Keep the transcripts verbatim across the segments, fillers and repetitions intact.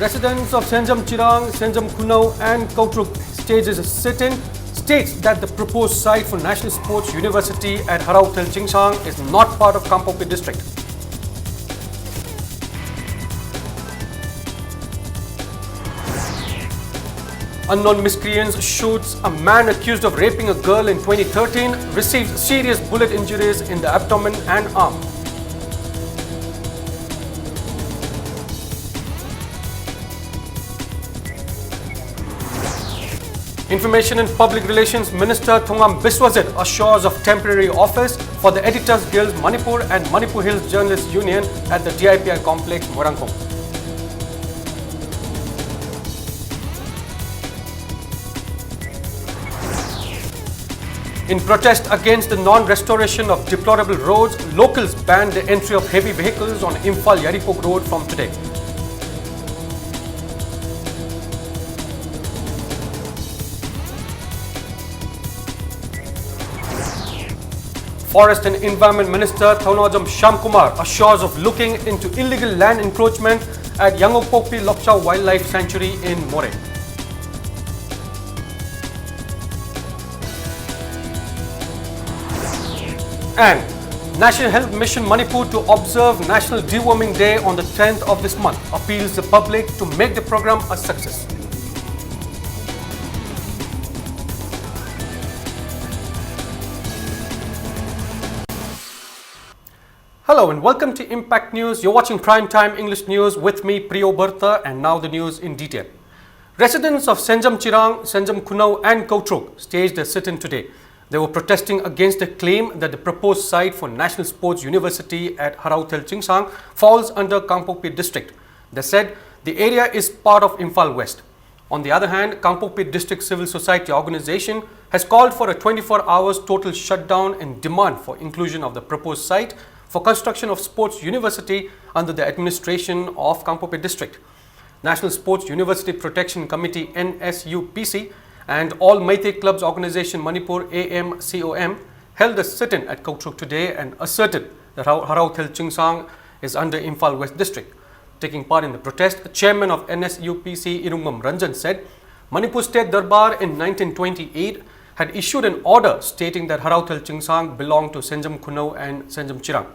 Residents of Senjam Chirang, Senjam Khunau and Kautruk stages a sit-in, states that the proposed site for National Sports University at Harauthel Chingsang is not part of Kangpokpi district. Unknown miscreants shoots a man accused of raping a girl in twenty thirteen, receives serious bullet injuries in the abdomen and arm. Information and Public Relations Minister Thongam Biswajit assures of temporary office for the Editors Guild Manipur and Manipur Hills Journalists Union at the D I P I complex, Moirangkung. In protest against the non-restoration of deplorable roads, locals banned the entry of heavy vehicles on Imphal Yaripok Road from today. Forest and Environment Minister Thounaojam Shyamkumar assures of looking into illegal land encroachment at Yangokpokpi Lokcha Wildlife Sanctuary in Moreh. And National Health Mission Manipur to observe National Deworming Day on the tenth of this month, appeals the public to make the program a success. Hello and welcome to Impact News. You're watching Prime Time English News with me, Priyo Barta, and now the news in detail. Residents of Senjam Chirang, Senjam Khunau and Kautruk staged a sit-in today. They were protesting against the claim that the proposed site for National Sports University at Harauthel Chingsang falls under Kangpokpi district. They said the area is part of Imphal West. On the other hand, Kangpokpi District Civil Society Organization has called for a twenty-four hours total shutdown in demand for inclusion of the proposed site for construction of sports university under the administration of Kangpokpi District. National Sports University Protection Committee, N S U P C, and All Meitei Clubs Organization Manipur, A M C O M, held a sit-in at Kautruk today and asserted that Harau- Harauthel Chingsang is under Imphal West District. Taking part in the protest, chairman of N S U P C Irungam Ranjan said Manipur State Darbar in nineteen twenty-eight had issued an order stating that Harauthel Chingsang belonged to Senjam Khunou and Senjam Chirang.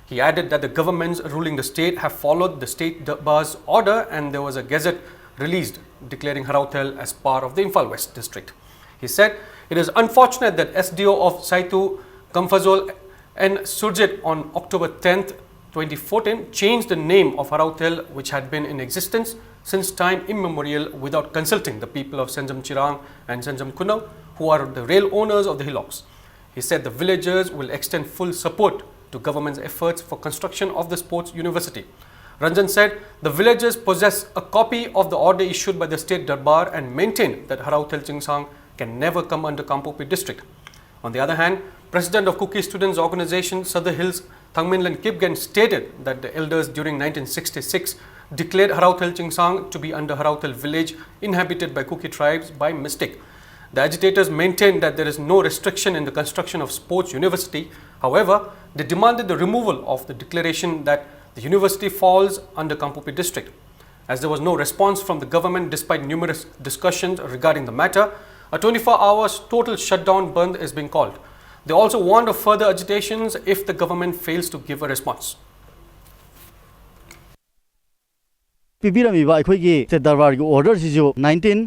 He added that the governments ruling the state have followed the state Darbar's order and there was a gazette released declaring Harauthel as part of the Imphal West district. He said it is unfortunate that S D O of Saitu Kamphazol and Surjit on October tenth, twenty fourteen, changed the name of Harauthel, which had been in existence since time immemorial, without consulting the people of Senjam Chirang and Senjam Khunou, who are the real owners of the hillocks. He said the villagers will extend full support to government's efforts for construction of the sports university. Ranjan said the villagers possess a copy of the order issued by the State Darbar and maintain that Harauthel Chingsang can never come under Kangpokpi district. On the other hand, President of Kuki Students Organization Sadar Hills, Thangminlen Kipgen, stated that the elders during nineteen sixty-six declared Harauthel Chingsang to be under Harauthel village inhabited by Kuki tribes by mistake. The agitators maintained that there is no restriction in the construction of sports university. However, they demanded the removal of the declaration that the university falls under Kangpokpi district. As there was no response from the government despite numerous discussions regarding the matter, a twenty-four hours total shutdown bandh is being called. They also warned of further agitations if the government fails to give a response. ꯄꯤꯕꯤꯔꯝꯃꯤꯕ ꯑꯩꯈꯣꯏꯒꯤ state ꯗꯔꯕꯥꯔꯒꯤ ꯑꯣꯔꯗꯔꯁꯤꯁꯨ nineteen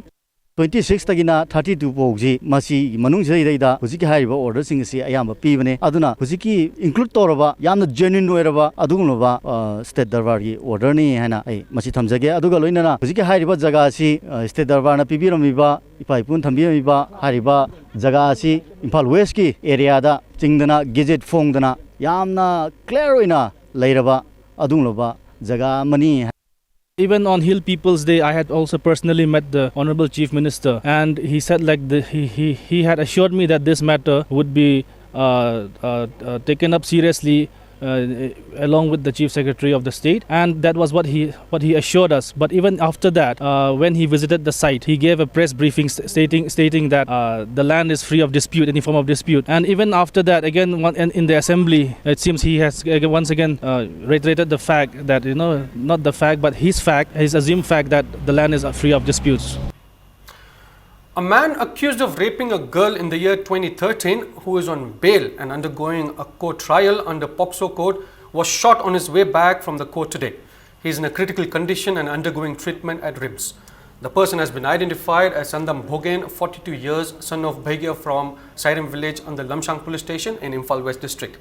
twenty ꯁꯤꯛꯁꯇꯒꯤꯅ thirty two ꯐꯥꯎꯁꯤ ꯃꯁꯤ ꯃꯅꯨꯡꯁꯤꯗꯩꯗ ꯍꯧꯖꯤꯛꯀꯤ ꯍꯥꯏꯔꯤꯕ ꯑꯣꯔꯗꯔꯁꯤꯡ ꯑꯁꯤ ꯑꯌꯥꯝꯕ ꯄꯤꯕꯅꯦ꯫ ꯑꯗꯨꯅ ꯍꯧꯖꯤꯛꯀꯤ ꯏꯟꯀ꯭ꯂꯨꯗ ꯇꯧꯔꯕ ꯌꯥꯝꯅ ꯖꯦꯅ꯭ꯌꯨꯟ ꯑꯣꯏꯔꯕ ꯑꯗꯨꯒꯨꯝꯂꯕ ꯁ꯭ꯇꯦꯠ ꯗꯔꯕꯥꯔꯒꯤ ꯑꯣꯔꯗꯔꯅꯤ ꯍꯥꯏꯅ ꯑꯩ ꯃꯁꯤ ꯊꯝꯖꯒꯦ꯫ ꯑꯗꯨꯒ ꯂꯣꯏꯅꯅ ꯍꯧꯖꯤꯛꯀꯤ ꯍꯥꯏꯔꯤꯕ ꯖꯒꯥ ꯑꯁꯤ ꯁ꯭ꯇꯦꯠ ꯗꯔꯕꯥꯔꯅ ꯄꯤꯕꯤꯔꯝꯃꯤꯕ ꯏꯄꯥ ꯏꯄꯨꯅ ꯊꯝꯕꯤꯔꯝꯃꯤꯕ ꯍꯥꯏꯔꯤꯕ ꯖꯒꯥ ꯑꯁꯤ ꯏꯝꯐꯥꯜ ꯋꯦꯁꯀꯤ ꯑꯦꯔꯤꯌꯥꯗ ꯆꯤꯡꯗꯅ ꯒꯦꯖꯦꯠ ꯐꯣꯡꯗꯅ ꯌꯥꯝꯅ ꯀ꯭ꯂꯤꯌꯥꯔ ꯑꯣꯏꯅ ꯂꯩꯔꯕ ꯑꯗꯨꯒꯨꯝꯂꯕ ꯖꯒꯥ ꯑꯃꯅꯤ꯫ Even on Hill People's Day, I had also personally met the Honorable Chief Minister, and he said, like, the, he, he, he had assured me that this matter would be uh, uh, uh, taken up seriously uh, along with the Chief Secretary of the state, and that was what he what he assured us. But even after that, uh, when he visited the site, he gave a press briefing st- stating stating that uh, the land is free of dispute, any form of dispute. And even after that, again, one, in, in the assembly, it seems he has again, once again uh, reiterated the fact that, you know, not the fact, but his fact, his assumed fact that the land is uh, free of disputes. A man accused of raping a girl in the year twenty thirteen, who is on bail and undergoing a court trial under POCSO Code, was shot on his way back from the court today. He is in a critical condition and undergoing treatment at RIMS. The person has been identified as Sandam Bhogen, forty-two years, son of Bhaigia from Sairam village under Lamshang Police Station in Imphal West District.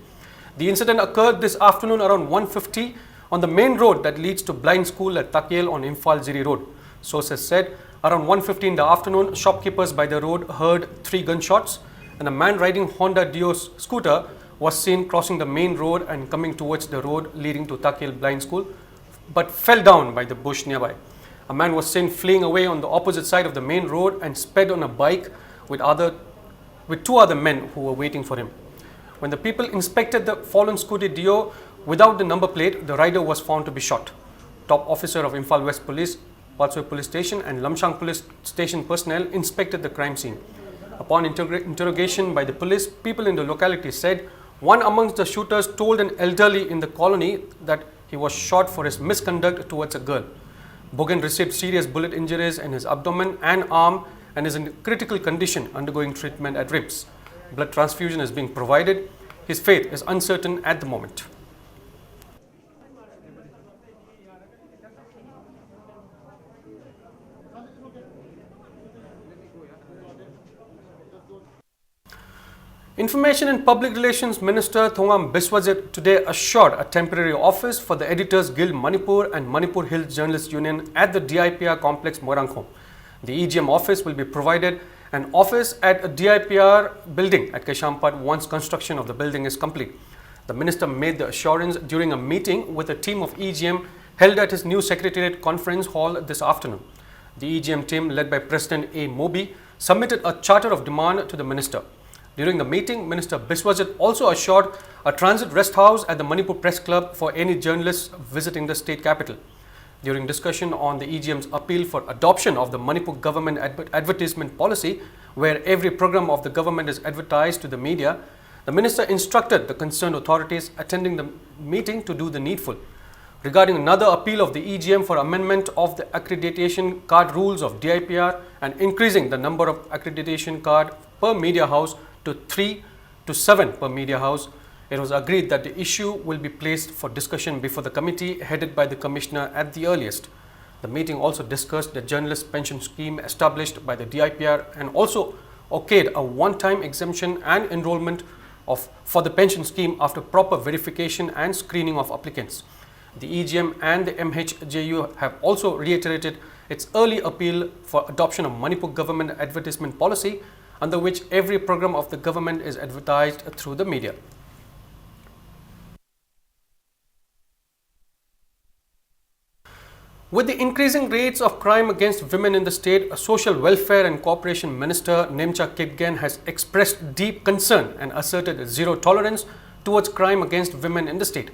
The incident occurred this afternoon around one fifty on the main road that leads to blind school at Takel on Imphal Ziri Road. Sources said around one fifty in the afternoon, shopkeepers by the road heard three gunshots, and a man riding Honda Dio s- scooter was seen crossing the main road and coming towards the road leading to Takel Blind School, but fell down by the bush nearby. A man was seen fleeing away on the opposite side of the main road and sped on a bike with other with two other men who were waiting for him. When the people inspected the fallen scooty Dio without the number plate, the rider was found to be shot. Top officer of Imphal West Police, Palsoi Police Station, and Lamshang Police Station personnel inspected the crime scene. Upon interrog- interrogation by the police, people in the locality said one amongst the shooters told an elderly in the colony that he was shot for his misconduct towards a girl. Bhogen received serious bullet injuries in his abdomen and arm and is in critical condition undergoing treatment at RIMS. Blood transfusion is being provided. His fate is uncertain at the moment. Information and Public Relations Minister Thongam Biswajit today assured a temporary office for the Editors Guild Manipur and Manipur Hills Journalists Union at the D I P R complex Moirangkhom. The E G M office will be provided an office at a D I P R building at Keshwpatna once construction of the building is complete. The minister made the assurance during a meeting with a team of E G M held at his new secretariat conference hall this afternoon. The E G M team, led by President A Mobi, submitted a charter of demand to the minister. During the meeting, Minister Biswajit also assured a transit rest house at the Manipur Press Club for any journalists visiting the state capital. During discussion on the E G M's appeal for adoption of the Manipur government adver- advertisement policy, where every program of the government is advertised to the media, the minister instructed the concerned authorities attending the meeting to do the needful. Regarding another appeal of the E G M for amendment of the accreditation card rules of D I P R and increasing the number of accreditation card per media house to three to seven per media house, it was agreed that the issue will be placed for discussion before the committee headed by the commissioner at the earliest. The meeting also discussed the journalist pension scheme established by the D I P R and also okayed a one-time exemption and enrollment of, for the pension scheme after proper verification and screening of applicants. The E G M and the M H J U have also reiterated its early appeal for adoption of Manipur government advertisement policy, under which every program of the government is advertised through the media. With the increasing rates of crime against women in the state, Social Welfare and Cooperation Minister Nemcha Kipgen has expressed deep concern and asserted zero tolerance towards crime against women in the state.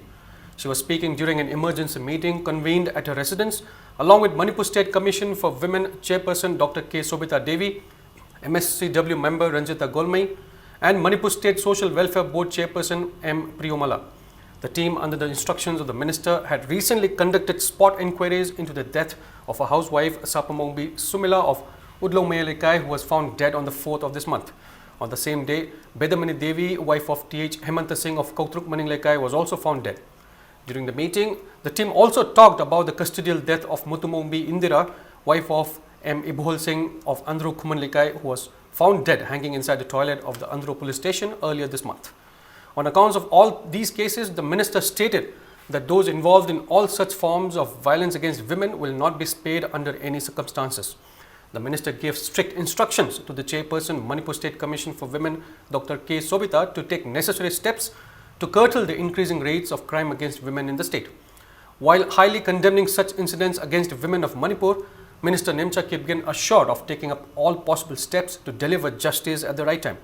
She was speaking during an emergency meeting convened at her residence along with Manipur State Commission for Women Chairperson Doctor K Sobhita Devi, M S C W member Ranjita Golmei, and Manipur State Social Welfare Board Chairperson M Priyomala. The team, under the instructions of the minister, had recently conducted spot inquiries into the death of a housewife, Sapamongbi Sumila of Udlongmei Leikai, who was found dead on the fourth of this month. On the same day, Bedamani Devi, wife of T H Hemanta Singh of Kautruk Maning Leikai, was also found dead. During the meeting, the team also talked about the custodial death of Mutumongbi Indira, wife of M Ibuhol Singh of Andro Khuman Leikai, who was found dead hanging inside the toilet of the Andro police station earlier this month. On accounts of all these cases, the minister stated that those involved in all such forms of violence against women will not be spared under any circumstances. The minister gave strict instructions to the chairperson, Manipur State Commission for Women, Doctor K Sobhita, to take necessary steps to curtail the increasing rates of crime against women in the state. While highly condemning such incidents against women of Manipur, Minister Nemcha Kipgen assured of taking up all possible steps to deliver justice at the right time.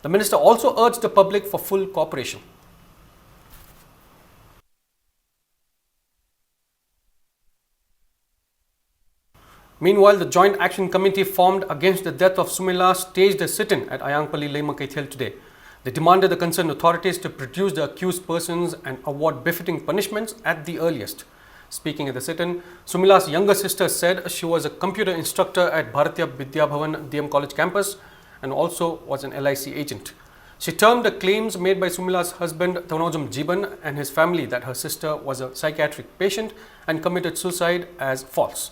The minister also urged the public for full cooperation. Meanwhile, the Joint Action Committee formed against the death of Sumila staged a sit-in at Ayangpalli Lema Keithel today. They demanded the concerned authorities to produce the accused persons and award befitting punishments at the earliest. Speaking at the sit-in, Sumila's younger sister said she was a computer instructor at Bharatiya Vidya Bhavan D M College campus and also was an L I C agent. She termed the claims made by Sumila's husband Thangnawjam Jeeban and his family that her sister was a psychiatric patient and committed suicide as false.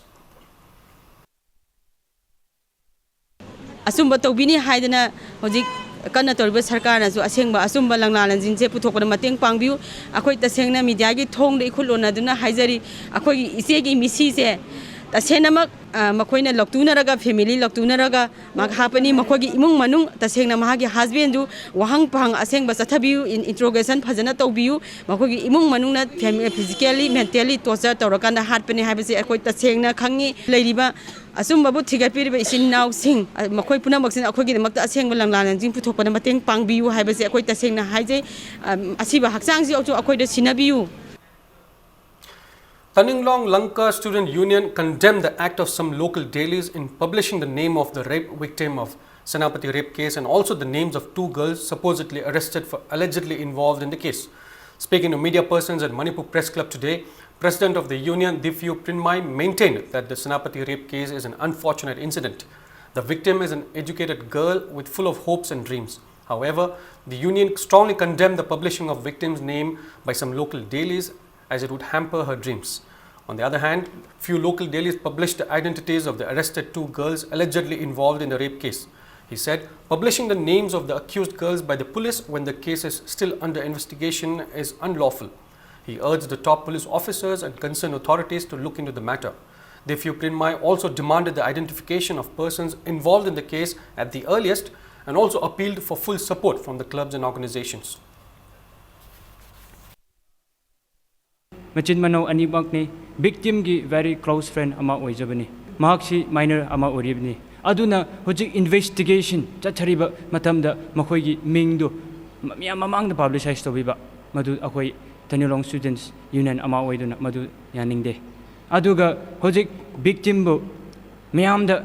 ꯑꯆꯨꯝꯕ ꯇꯧꯕꯤꯅꯤ ꯍꯥꯏꯗꯅ ꯍꯧꯖꯤꯛ ꯀꯟꯅ ꯇꯧꯔꯤꯕ ꯁꯔꯀꯥꯔꯅꯁꯨ ꯑꯁꯦꯡꯕ ꯑꯆꯨꯝꯕ ꯂꯪꯂꯥ ꯂꯪꯖꯤꯡꯁꯦ ꯄꯨꯊꯣꯛꯄꯗ ꯃꯇꯦꯡ ꯄꯥꯡꯕꯤꯌꯨ꯫ ꯑꯩꯈꯣꯏ ꯇꯁꯦꯡꯅ ꯃꯤꯗꯤꯌꯥꯒꯤ ꯊꯣꯡꯗ ꯏꯈꯨꯠ ꯂꯣꯟꯅꯗꯨꯅ ꯍꯥꯏꯖꯔꯤ, ꯑꯩꯈꯣꯏꯒꯤ ꯏꯆꯦꯒꯤ ꯃꯤꯁꯤꯁꯦ ꯇꯁꯦꯡꯅꯃꯛ, ꯑ, ꯃꯈꯣꯏꯅ ꯂꯧꯇꯨꯅꯔꯒ, ꯐꯦꯃꯤꯂꯤ ꯂꯧꯇꯨꯅꯔꯒ ꯃꯍꯥꯛ ꯍꯥꯞꯄꯅꯤ꯫ ꯃꯈꯣꯏꯒꯤ ꯏꯃꯨꯡ ꯃꯅꯨꯡ, ꯇꯁꯦꯡꯅ ꯃꯍꯥꯛꯀꯤ ꯍꯁꯕꯦꯟꯗꯨ ꯋꯥꯍꯪ ꯄꯥꯍꯪ ꯑꯁꯦꯡꯕ ꯆꯠꯊꯕꯤꯌꯨ, ꯏꯟ-, ꯏꯟꯇ꯭ꯔꯣꯒꯦꯁꯟ ꯐꯖꯅ ꯇꯧꯕꯤꯌꯨ꯫ ꯃꯈꯣꯏꯒꯤ ꯏꯃꯨꯡ ꯃꯅꯨꯡꯅ ꯐꯦꯃꯤ-, ꯐꯤꯖꯤꯀꯦꯜꯂꯤ, ꯃꯦꯟꯇꯦꯜꯂꯤ ꯇꯣꯔꯆꯔ ꯇꯧꯔꯀꯥꯟꯗ ꯍꯥꯠꯄꯅꯤ ꯍꯥꯏꯕꯁꯦ ꯑꯩꯈꯣꯏ ꯇꯁꯦꯡꯅ ꯈꯪꯉꯤ꯫ ꯂꯩꯔꯤꯕ ꯑꯆꯨꯝꯕꯕꯨ ꯊꯤꯒꯠꯄꯤꯔꯤꯕ ꯏꯆꯤꯟ ꯏꯅꯥꯎꯁꯤꯡ, ꯑ, ꯃꯈꯣꯏ ꯄꯨꯝꯅꯃꯛꯁꯤꯅ ꯑꯩꯈꯣꯏꯒꯤꯗꯃꯛꯇ ꯑꯁꯦꯡꯕ ꯂꯪꯂꯥ ꯂꯪꯖꯤꯡ ꯄꯨꯊꯣꯛꯄꯗ ꯃꯇꯦꯡ ꯄꯥꯡꯕꯤꯌꯨ ꯍꯥꯏꯕꯁꯦ ꯑꯩꯈꯣꯏ ꯇꯁꯦꯡꯅ ꯍꯥꯏꯖꯩ꯫ ꯑ, ꯑꯁꯤꯕ ꯍꯛꯆꯥꯡꯁꯤꯐꯥꯎꯁꯨ ꯑꯩꯈꯣꯏꯗ ꯁꯤꯟꯅꯕꯤꯌꯨ꯫ Tamenglong Lanka Student Union condemned the act of some local dailies in publishing the name of the rape victim of Senapati rape case and also the names of two girls supposedly arrested for allegedly involved in the case. Speaking to media persons at Manipur Press Club today, President of the union Divyu Prinmai maintained that the Senapati rape case is an unfortunate incident. The victim is an educated girl with full of hopes and dreams. However, the union strongly condemned the publishing of victim's name by some local dailies as it would hamper her dreams. On the other hand, few local dailies published the identities of the arrested two girls allegedly involved in the rape case. He said publishing the names of the accused girls by the police when the case is still under investigation is unlawful. He urged the top police officers and concerned authorities to look into the matter. Divyu Prinmai also demanded the identification of persons involved in the case at the earliest and also appealed for full support from the clubs and organizations. ꯃꯆꯤꯟ ꯃꯅꯥꯎ ꯑꯅꯤꯃꯛꯅꯤ꯫ ꯚꯤꯛꯇꯤꯝꯒꯤ very close friend ꯑꯃ ꯑꯣꯏꯖꯕꯅꯤ꯫ ꯃꯍꯥꯛꯁꯤ minor ꯑꯃ ꯑꯣꯏꯔꯤꯕꯅꯤ꯫ ꯑꯗꯨꯅ ꯍꯧꯖꯤꯛ investigation ꯆꯠꯊꯔꯤꯕ ꯃꯇꯝꯗ ꯃꯈꯣꯏꯒꯤ ꯃꯤꯡꯗꯨ ꯃꯤꯌꯥꯝ ꯃꯃꯥꯡꯗ ꯄꯕ꯭ꯂꯤꯁꯥꯏꯁ ꯇꯧꯕꯤꯕ, ꯃꯗꯨ ꯑꯩꯈꯣꯏ ꯇꯃꯦꯡꯂꯣꯡ ꯁ꯭ꯇꯨꯗꯦꯟꯠꯁ ꯌꯨꯅꯤꯌꯟ ꯑꯃ ꯑꯣꯏꯗꯨꯅ ꯃꯗꯨ ꯌꯥꯅꯤꯡꯗꯦ꯫ ꯑꯗꯨꯒ ꯍꯧꯖꯤꯛ ꯚꯤꯛꯇꯤꯝꯕꯨ ꯃꯤꯌꯥꯝꯗ,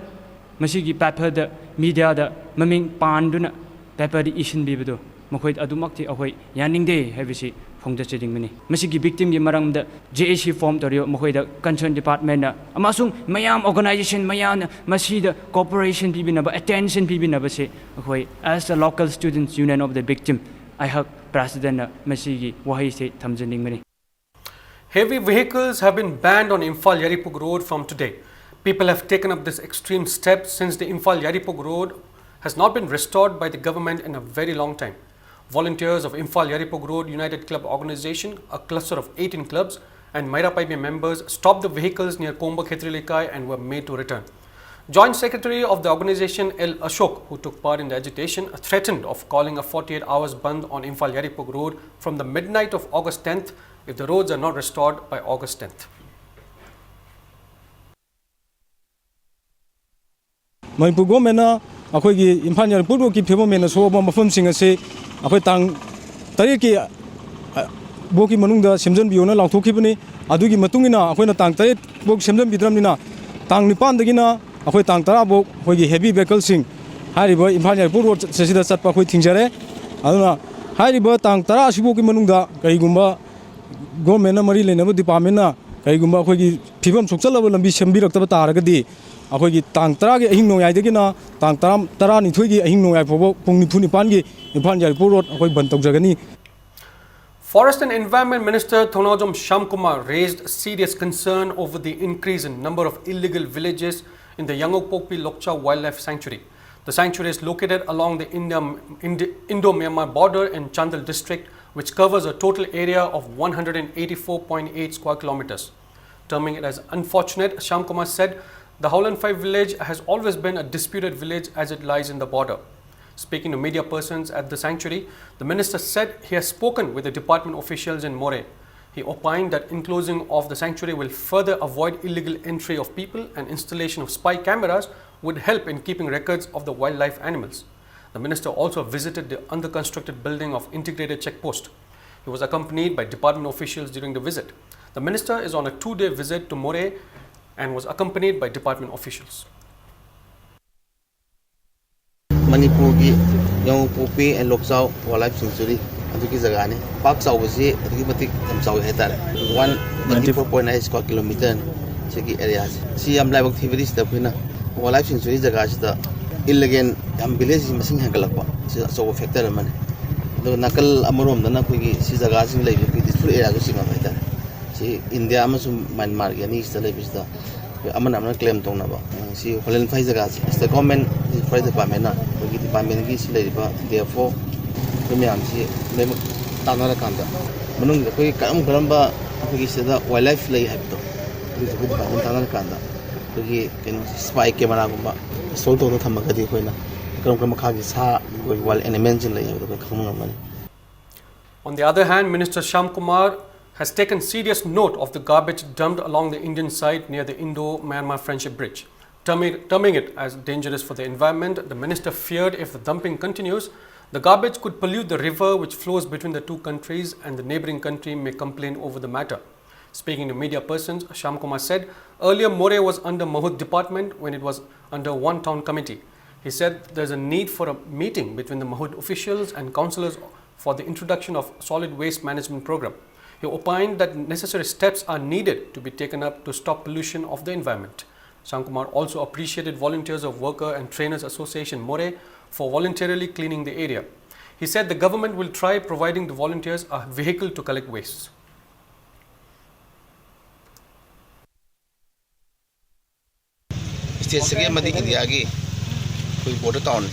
ꯃꯁꯤꯒꯤ ꯄꯦꯄꯔꯗ, ꯃꯤꯗꯤꯌꯥꯗ ꯃꯃꯤꯡ ꯄꯥꯟꯗꯨꯅ ꯄꯦꯄꯔꯗ ꯏꯁꯤꯟꯕꯤꯕꯗꯨ ꯃꯈꯣꯏꯗ ꯑꯗꯨꯃꯛꯇꯤ ꯑꯩꯈꯣꯏ ꯌꯥꯅꯤꯡꯗꯦ ꯍꯥꯏꯕꯁꯤ ꯐꯣꯡꯗꯣꯛꯆꯅꯤꯡꯕꯅꯤ꯫ ꯃꯁꯤꯒꯤ ꯚꯤꯛꯇꯤꯝꯒꯤ ꯃꯔꯝꯗ ꯖꯦ ꯑꯦ ꯁꯤ ꯐꯣꯔꯝ ꯇꯧꯔꯤꯕ ꯃꯈꯣꯏꯗ ꯀꯟꯁꯔꯟ ꯗꯤꯄꯥꯔꯠꯃꯦꯟꯅ ꯑꯃꯁꯨꯡ ꯃꯌꯥꯝ ꯑꯣꯔꯒꯅꯥꯏꯖꯦꯁꯟ ꯃꯌꯥꯝꯅ ꯃꯁꯤꯗ ꯀꯣꯑꯣꯄꯔꯦꯁꯟ ꯄꯤꯕꯤꯅꯕ, ꯑꯦꯇꯦꯟꯁꯟ ꯄꯤꯕꯤꯅꯕꯁꯦ ꯑꯩꯈꯣꯏ, as the local students union of the victim, ꯑꯩꯍꯥꯛ ꯄ꯭ꯔꯦꯁꯤꯗꯦꯟꯠꯅ ꯃꯁꯤꯒꯤ ꯋꯥꯍꯩꯁꯦ ꯊꯝꯖꯅꯤꯡꯕꯅꯤ꯫ Heavy vehicles have been banned on Imphal Yaripog Road from today. People have taken up this extreme step since the Imphal Yaripog Road has not been restored by the government in a very long time. Volunteers of Imphal Yaripog Road United Club Organization, a cluster of eighteen clubs, and Maira Paibi members stopped the vehicles near Komba Khetri Lekai and were made to return. Joint Secretary of the organization, L Ashok, who took part in the agitation, threatened of calling a forty-eight hours bandh on Imphal Yaripog Road from the midnight of August tenth if the roads are not restored by August tenth. Manipur ꯒꯣꯔꯃꯦꯟꯅ ꯑꯩꯈꯣꯏꯒꯤ ꯏꯝꯐꯥꯜ ꯌꯥꯏꯔꯤꯄꯣꯛ ꯔꯣꯗꯀꯤ ꯐꯤꯕꯝ ꯍꯦꯟꯅ ꯁꯣꯛꯑꯕ ꯃꯐꯝꯁꯤꯡ ꯑꯁꯤ ꯑꯩꯈꯣꯏ ꯇꯥꯡ ꯇꯔꯦꯠꯀꯤ ꯕꯣꯛꯀꯤ ꯃꯅꯨꯡꯗ ꯁꯦꯝꯖꯤꯟꯕꯤꯌꯣꯅ ꯂꯥꯎꯊꯣꯛꯈꯤꯕꯅꯤ꯫ ꯑꯗꯨꯒꯤ ꯃꯇꯨꯡ ꯏꯟꯅ ꯑꯩꯈꯣꯏꯅ ꯇꯥꯡ ꯇꯔꯦꯠ ꯕꯣꯛ ꯁꯦꯝꯖꯤꯟꯕꯤꯗ꯭ꯔꯕꯅꯤꯅ ꯇꯥꯡ ꯅꯤꯄꯥꯟꯗꯒꯤꯅ ꯑꯩꯈꯣꯏ ꯇꯥꯡ ꯇꯔꯥ ꯕꯣꯛ ꯑꯩꯈꯣꯏꯒꯤ ꯍꯦꯚꯤ ꯚꯦꯍꯤꯀꯜꯁꯤꯡ ꯍꯥꯏꯔꯤꯕ ꯏꯝꯐꯥꯜ ꯌꯥꯏꯔꯤꯄꯣꯛ ꯔꯣꯗ ꯑꯁꯤꯗ ꯆꯠꯄ ꯑꯩꯈꯣꯏ ꯊꯤꯡꯖꯔꯦ꯫ ꯑꯗꯨꯅ ꯍꯥꯏꯔꯤꯕ ꯇꯥꯡ ꯇꯔꯥ ꯑꯁꯤꯐꯥꯎꯒꯤ ꯃꯅꯨꯡꯗ ꯀꯔꯤꯒꯨꯝꯕ ꯒꯣꯔꯃꯦꯟꯅ ꯃꯔꯤ ꯂꯩꯅꯕ ꯗꯤꯄꯥꯔꯠꯃꯦꯟꯅ ꯀꯔꯤꯒꯨꯝꯕ ꯑꯩꯈꯣꯏꯒꯤ ꯐꯤꯕꯝ ꯁꯣꯛꯆꯜꯂꯕ ꯂꯝꯕꯤ ꯁꯦꯝꯕꯤꯔꯛꯇꯕ ꯇꯥꯔꯒꯗꯤ ꯑꯩꯈꯣꯏꯒꯤ ꯇꯥꯡ ꯇꯔꯥꯒꯤ ꯑꯍꯤꯡ ꯅꯣꯡꯌꯥꯏꯗꯒꯤꯅ ꯇꯥꯡ ꯇꯔꯥ, ꯇꯔꯥꯅꯤꯊꯣꯏꯒꯤ ꯑꯍꯤꯡ ꯅꯣꯡꯌꯥꯏ ꯐꯥꯎꯕ ꯄꯨꯡ ꯅꯤꯐꯨ ꯅꯤꯄꯥꯟꯒꯤ ꯏꯝꯐꯥꯜ ꯌꯥꯏꯔꯤꯄꯣꯛ ꯔꯣꯗ ꯑꯩꯈꯣꯏ ꯕꯟ ꯇꯧꯖꯒꯅꯤ꯫ Forest and Environment Minister Thongnaojom Shyamkumar raised serious concern over the increase in number of illegal villages in the Yangokpokpi Lokcha Wildlife Sanctuary. The sanctuary is located along the India, Indi- Indo-Myanmar border in Chandel district, which covers a total area of one hundred eighty-four point eight square kilometers. Terming it as unfortunate, Shyamkumar said the Howland five village has always been a disputed village as it lies in the border. Speaking to media persons at the sanctuary, the minister said he has spoken with the department officials in Moreh. He opined that enclosing of the sanctuary will further avoid illegal entry of people and installation of spy cameras would help in keeping records of the wildlife animals. The minister also visited the under-constructed building of Integrated Check Post. He was accompanied by department officials during the visit. The minister is on a two-day visit to Moreh and was accompanied by department officials. ꯃꯅꯤꯄꯨꯔꯒꯤ ꯌꯥꯏꯉꯪꯄꯣꯛꯄꯤ and Lokchao wildlife sanctuary ꯑꯗꯨꯒꯤ ꯖꯒꯥꯅꯤ꯫ ꯄꯥꯛ ꯆꯥꯎꯕꯁꯤ ꯑꯗꯨꯛꯀꯤ ꯃꯇꯤꯛ ꯌꯥꯝ ꯆꯥꯎꯋꯤ ꯍꯥꯏꯇꯥꯔꯦ꯫ One ninety four point nine square kilometer ꯁꯤꯒꯤ areaꯁꯦ꯫ ꯁꯤ ꯌꯥꯝ ꯂꯥꯏꯕꯛ ꯊꯤꯕꯗꯤ ꯁꯤꯗ ꯑꯩꯈꯣꯏꯅ wildlife sanctuary ꯖꯒꯥꯁꯤꯗ illegal ꯌꯥꯝ village ꯃꯁꯤꯡ ꯍꯦꯟꯒꯠꯂꯛꯄ ꯁꯤ ꯑꯆꯧꯕ factor ꯑꯃꯅꯤ꯫ ꯑꯗꯨꯒ ꯅꯥꯀꯜ ꯑꯃꯔꯣꯝꯗꯅ ꯑꯩꯈꯣꯏꯒꯤ ꯁꯤ ꯖꯒꯥꯁꯤꯡ ꯂꯩꯕꯁꯦ ꯑꯩꯈꯣꯏ district areaꯁꯨ ꯆꯤꯡꯉꯝꯕ ꯍꯥꯏꯇꯥꯔꯦ꯫ ꯁꯤ ꯏꯟꯗꯤꯌꯥ ꯑꯃꯁꯨꯡ ꯃ꯭ꯌꯥꯟꯃꯥꯔꯒꯤ ꯑꯅꯤꯁꯤꯗ ꯂꯩꯕꯁꯤꯗ ꯑꯩꯈꯣꯏ ꯑꯃꯅ ꯑꯃꯅ claim ꯇꯧꯅꯕ, ꯑ, ꯁꯤ ꯍꯣꯂꯦꯟ ꯐꯥꯏ ꯖꯒꯥꯁꯤ state government forest departmentꯅ ꯑꯩꯈꯣꯏꯒꯤ departmentꯒꯤ ꯁꯤ ꯂꯩꯔꯤꯕ D F O ꯑꯩꯈꯣꯏ ꯃꯌꯥꯝꯁꯤ ꯂꯣꯏꯅꯃꯛ ꯇꯥꯟꯅꯔꯀꯥꯟꯗ ꯃꯅꯨꯡꯗ ꯑꯩꯈꯣꯏ ꯀꯔꯝ ꯀꯔꯝꯕ ꯑꯩꯈꯣꯏꯒꯤ ꯁꯤꯗ wildlife ꯂꯩ ꯍꯥꯏꯕꯗꯣ ꯑꯗꯨꯁꯨ ꯑꯩꯈꯣꯏ department ꯇꯥꯟꯅꯔꯀꯥꯟꯗ ꯑꯩꯈꯣꯏꯒꯤ ꯀꯩꯅꯣ spy cameraꯒꯨꯝꯕ install ꯇꯧꯔꯒ ꯊꯝꯃꯒꯗꯤ ꯑꯩꯈꯣꯏꯅ ꯀꯔꯝ ꯀꯔꯝꯕ ꯃꯈꯥꯒꯤ ꯁꯥ ꯑꯩꯈꯣꯏ wild animalꯁꯤꯡ ꯂꯩ ꯍꯥꯏꯕꯗꯣ ꯑꯩꯈꯣꯏ ꯈꯪꯕ ꯉꯝꯒꯅꯤ꯫ On the other hand, Minister Shyam Kumar has taken serious note of the garbage dumped along the Indian side near the Indo-Myanmar Friendship Bridge, terming, terming it as dangerous for the environment. The minister feared if the dumping continues, the garbage could pollute the river which flows between the two countries and the neighboring country may complain over the matter. Speaking to media persons, Shyam Kumar said earlier Moreh was under Mahut department when it was under one town committee. He said there's a need for a meeting between the Mahut officials and councillors for the introduction of solid waste management program. He opined that necessary steps are needed to be taken up to stop pollution of the environment. Shyam Kumar also appreciated volunteers of Worker and Trainers Association Moreh for voluntarily cleaning the area. He said the government will try providing the volunteers a vehicle to collect waste. Stateꯁꯤꯒꯤ ꯑꯃꯗꯤ ꯏꯟꯗꯤꯌꯥꯒꯤ ꯑꯩꯈꯣꯏ border town,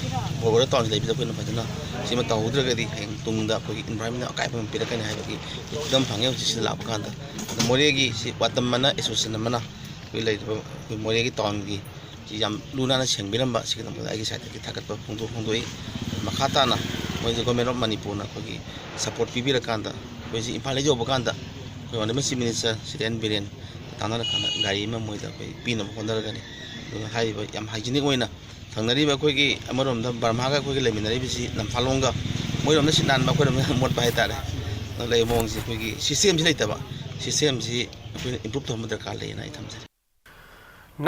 border townꯁꯤ ꯂꯩꯕꯁꯤꯗ ꯑꯩꯈꯣꯏꯅ ꯐꯖꯅ ꯁꯤꯃ ꯇꯧꯍꯧꯗ꯭ꯔꯒꯗꯤ ꯍꯌꯦꯡ ꯇꯨꯡꯗ ꯑꯩꯈꯣꯏꯒꯤ environmentꯗ ꯑꯀꯥꯏꯕ ꯑꯃ ꯄꯤꯔꯛꯀꯅꯤ ꯍꯥꯏꯕꯒꯤ ꯈꯨꯗꯝ ꯐꯪꯉꯦ ꯍꯧꯖꯤꯛ ꯁꯤꯗ ꯂꯥꯛꯄ ꯀꯥꯟꯗ꯫ ꯑꯗ ꯃꯣꯔꯦꯒꯤ ꯁꯤ ꯋꯥꯇꯝ ꯑꯃꯅ, association ꯑꯃꯅ ꯑꯩꯈꯣꯏ ꯂꯩꯔꯤꯕ ꯑꯩꯈꯣꯏ ꯃꯣꯔꯦꯒꯤ townꯒꯤ ꯁꯤ ꯌꯥꯝ ꯂꯨ ꯅꯥꯟꯅ ꯁꯦꯡꯕꯤꯔꯝꯕ, ꯁꯤꯒꯤꯗꯃꯛꯇ ꯑꯩꯒꯤ sideꯇꯒꯤ ꯊꯥꯒꯠꯄ ꯐꯣꯡꯗꯣꯛ-, ꯐꯣꯡꯗꯣꯛꯏ꯫ ꯃꯈꯥ ꯇꯥꯅ ꯃꯣꯏꯁꯨ Government of ꯃꯅꯤꯄꯨꯔꯅ ꯑꯩꯈꯣꯏꯒꯤ support ꯄꯤꯕꯤꯔꯀꯥꯟꯗ ꯑꯩꯈꯣꯏꯁꯤ ꯏꯝꯐꯥꯜ ꯍꯦꯛ ꯌꯧꯕ ꯀꯥꯟꯗ ꯑꯩꯈꯣꯏ Honourable Chief Minister Shri N Biren ꯇꯥꯟꯅꯔꯀꯥꯟꯗ ꯒꯥꯔꯤ ꯑꯃ ꯃꯣꯏꯗ ꯑꯩꯈꯣꯏ ꯄꯤꯅꯕ ꯍꯣꯠꯅꯔꯒꯅꯤ꯫ ꯑꯗꯨꯒ ꯍꯥꯏꯔꯤꯕ ꯌꯥꯝ ꯍꯥꯏꯖꯤꯅꯤꯛ ꯑꯣꯏꯅ ꯊꯪꯅꯔꯤꯕ ꯑꯩꯈꯣꯏꯒꯤ ꯑꯃꯔꯣꯝꯗ ꯕꯔꯃꯥꯒ ꯑꯩꯈꯣꯏꯒ ꯂꯩꯃꯤꯟꯅꯔꯤꯕꯁꯤ ꯅꯝꯐꯥꯂꯣꯡꯒ, ꯃꯣꯏꯔꯣꯝꯗ ꯁꯤꯠ ꯅꯥꯟꯕ, ꯑꯩꯈꯣꯏꯔꯣꯝꯗ ꯃꯣꯠꯄ ꯍꯥꯏꯇꯥꯔꯦ꯫ ꯑꯗꯨ ꯂꯩꯕ ꯃꯑꯣꯡꯁꯤ ꯑꯩꯈꯣꯏꯒꯤ ꯁꯤꯁꯇꯦꯝꯁꯤ ꯂꯩꯇꯕ, ꯁꯤꯁꯇꯦꯝꯁꯤ ꯑꯩꯈꯣꯏꯅ ꯏꯝꯄ꯭ꯔꯨꯞ ꯇꯧꯍꯟꯕ ꯗꯔꯀꯥꯔ ꯂꯩꯌꯦꯅ ꯑꯩ ꯊꯝꯖꯔꯤ꯫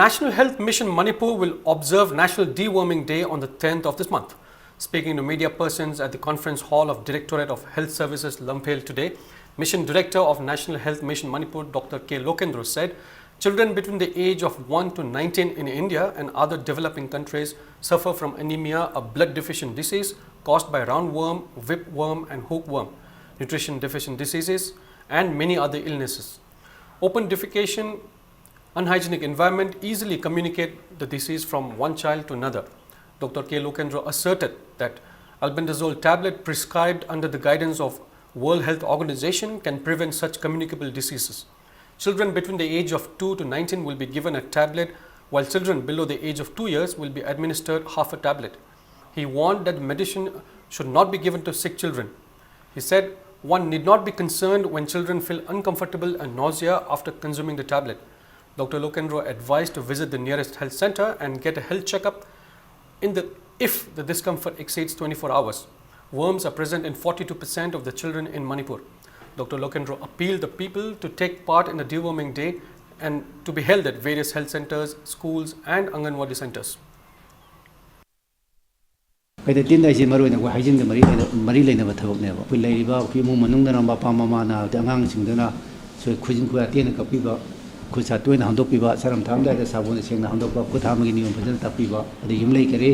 National Health Mission Manipur will observe National Deworming Day on the tenth of this month. Speaking to media persons at the conference hall of Directorate of Health Services, Lamphel, today, Mission Director of National Health Mission Manipur, Doctor K Lokendro, said children between the age of one to nineteen in India and other developing countries suffer from anemia, a blood deficient disease caused by roundworm, whipworm, and hookworm, nutrition deficient diseases, and many other illnesses. Open defecation, unhygienic environment easily communicate the disease from one child to another. Doctor K Lokendro asserted that albendazole tablet prescribed under the guidance of World Health Organization can prevent such communicable diseases. Children between the age of two to nineteen will be given a tablet, while children below the age of two years will be administered half a tablet. He warned that medicine should not be given to sick children. He said one need not be concerned when children feel uncomfortable and nausea after consuming the tablet. Doctor Lokendro advised to visit the nearest health center and get a health checkup in the, if the discomfort exceeds twenty-four hours. Worms are present in forty-two percent of the children in Manipur. Doctor Lokendro appealed the people to take part in the deworming day and to be held at various health centers, schools, and Anganwadi centers. ꯀꯩꯗ ꯇꯤꯟ ꯍꯥꯏꯁꯦ ꯃꯔꯨ ꯑꯣꯏꯅ ꯑꯩꯈꯣꯏ ꯍꯥꯏꯖꯤꯟꯒ ꯃꯔꯤ ꯂꯩꯅ- ꯃꯔꯤ ꯂꯩꯅꯕ ꯊꯕꯛꯅꯦꯕ꯫ ꯑꯩꯈꯣꯏ ꯂꯩꯔꯤꯕ ꯑꯩꯈꯣꯏ ꯏꯃꯨꯡ ꯃꯅꯨꯡꯗꯅ ꯃꯄꯥ ꯃꯃꯥꯅ ꯑꯗꯩ ꯑꯉꯥꯡꯁꯤꯡꯗꯨꯅ ꯁꯣꯏ ꯈꯨꯖꯤꯟ ꯈꯨꯌꯥ ꯇꯦꯟꯅ ꯀꯛꯄꯤꯕ, ꯈꯨꯠ ꯁꯥ ꯇꯣꯏꯅ ꯍꯥꯝꯗꯣꯛꯄꯤꯕ, ꯁꯔꯝ ꯊꯥꯔꯝꯗꯥꯏꯗ ꯁꯥꯄꯣꯟꯅ ꯁꯦꯡꯅ ꯍꯥꯝꯗꯣꯛꯄ, ꯈꯨꯠ ꯍꯥꯝꯕꯒꯤ ꯅꯤꯌꯣꯝ ꯐꯖꯅ ꯇꯥꯛꯄꯤꯕ, ꯑꯗꯩ ꯌꯨꯝꯂꯩ ꯀꯔꯤ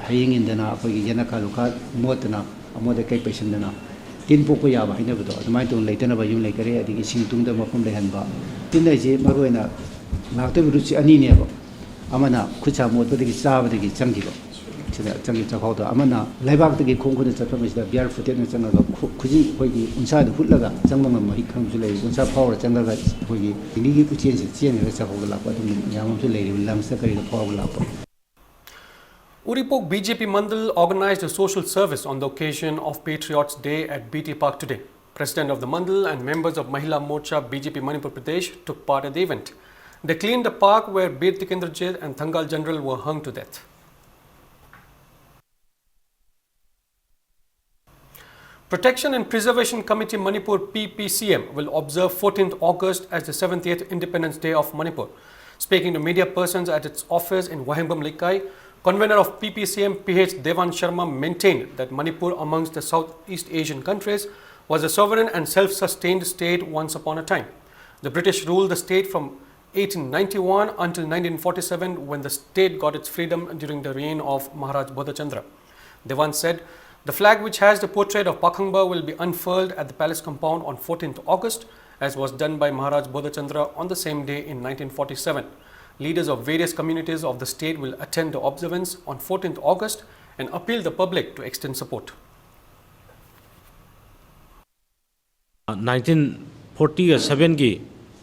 ꯍꯌꯤꯡ ꯏꯟꯗꯅ ꯑꯩꯈꯣꯏꯒꯤ ꯌꯦꯅꯈꯥ ꯂꯨꯈꯥ ꯃꯣꯠꯇꯅ ꯑꯃꯣꯠ ꯑꯀꯥꯏ ꯄꯩꯁꯤꯟꯗꯅ ꯇꯤꯟ ꯄꯣꯛꯄ ꯌꯥꯕ ꯍꯥꯏꯅꯕꯗꯣ ꯑꯗꯨꯃꯥꯏꯅ ꯇꯧꯅ ꯂꯩꯇꯅꯕ ꯌꯨꯝꯂꯩ ꯀꯔꯤ ꯑꯗꯒꯤ ꯏꯁꯤꯡ ꯇꯨꯡꯗꯕ ꯃꯐꯝ ꯂꯩꯍꯟꯕ꯫ ꯇꯤꯟ ꯍꯥꯏꯁꯦ ꯃꯔꯨ ꯑꯣꯏꯅ ꯂꯥꯛꯇꯣꯏꯕ ꯔꯨꯠꯁꯦ ꯑꯅꯤꯅꯦꯕ꯫ ꯑꯃꯅ ꯈꯨꯠ ꯁꯥ ꯃꯣꯠꯄꯗꯒꯤ ꯆꯥꯕꯗꯒꯤ ꯆꯪꯈꯤꯕ, ꯁꯤꯗ ꯆꯪꯈꯤꯕ ꯆꯥꯛꯈꯥꯎꯗ꯫ ꯑꯃꯅ ꯂꯩꯕꯥꯛꯇꯒꯤ ꯈꯣꯡ ꯈꯨꯠꯅ ꯆꯠꯄ ꯃꯁꯤꯗ ꯕꯤꯌꯔ ꯐꯨꯇꯦꯠꯅ ꯆꯪꯉꯒ ꯈꯨ- ꯈꯨꯖꯤꯟ ꯑꯩꯈꯣꯏꯒꯤ ꯎꯟꯁꯥꯗ ꯍꯨꯠꯂꯒ ꯆꯪꯕ ꯉꯝꯕ ꯃꯍꯤꯛ ꯈꯪꯕꯁꯨ ꯂꯩ꯫ ꯎꯟꯁꯥ ꯐꯥꯎꯔ ꯆꯪꯉꯒ ꯑꯩꯈꯣꯏꯒꯤ ꯂꯤꯡꯂꯤꯒꯤ ꯎꯆꯦꯟꯁꯤꯗ ꯆꯦꯟꯈ꯭ꯔꯒ ꯆꯥꯛꯈꯥꯎꯗ ꯂꯥꯛꯄ ꯑꯗꯨꯝꯕ ꯃꯌꯥꯝ ꯑꯃꯁꯨ ꯂꯩꯔꯤꯕ, ꯂꯪꯁꯇ ꯀꯔꯤꯗ ꯐꯥꯎꯔꯒ ꯂꯥꯛꯄ꯫ Uripok B J P Mandal organized a social service on the occasion of Patriots Day at B T Park today. President of the Mandal and members of Mahila Morcha B J P Manipur Pradesh took part at the event. They cleaned the park where Bir Tikendra Jain and Thangal General were hung to death. Protection and Preservation Committee Manipur P P C M will observe fourteenth August as the seventieth Independence Day of Manipur. Speaking to media persons at its office in Wahengbam Leikai, convener of P P C M P H Devan Sharma maintained that Manipur, amongst the Southeast Asian countries, was a sovereign and self-sustained state once upon a time. The British ruled the state from eighteen ninety-one until nineteen forty-seven, when the state got its freedom during the reign of Maharaj Bodhachandra. Devan said, "The flag which has the portrait of Pakhangba will be unfurled at the palace compound on fourteenth August, as was done by Maharaj Bodhachandra on the same day in nineteen forty-seven. Leaders of various communities of the state will attend the observance on fourteenth August and appeal the public to extend support." Nineteen ꯐꯣꯔꯇꯤꯒ ꯁꯕꯦꯟꯒꯤ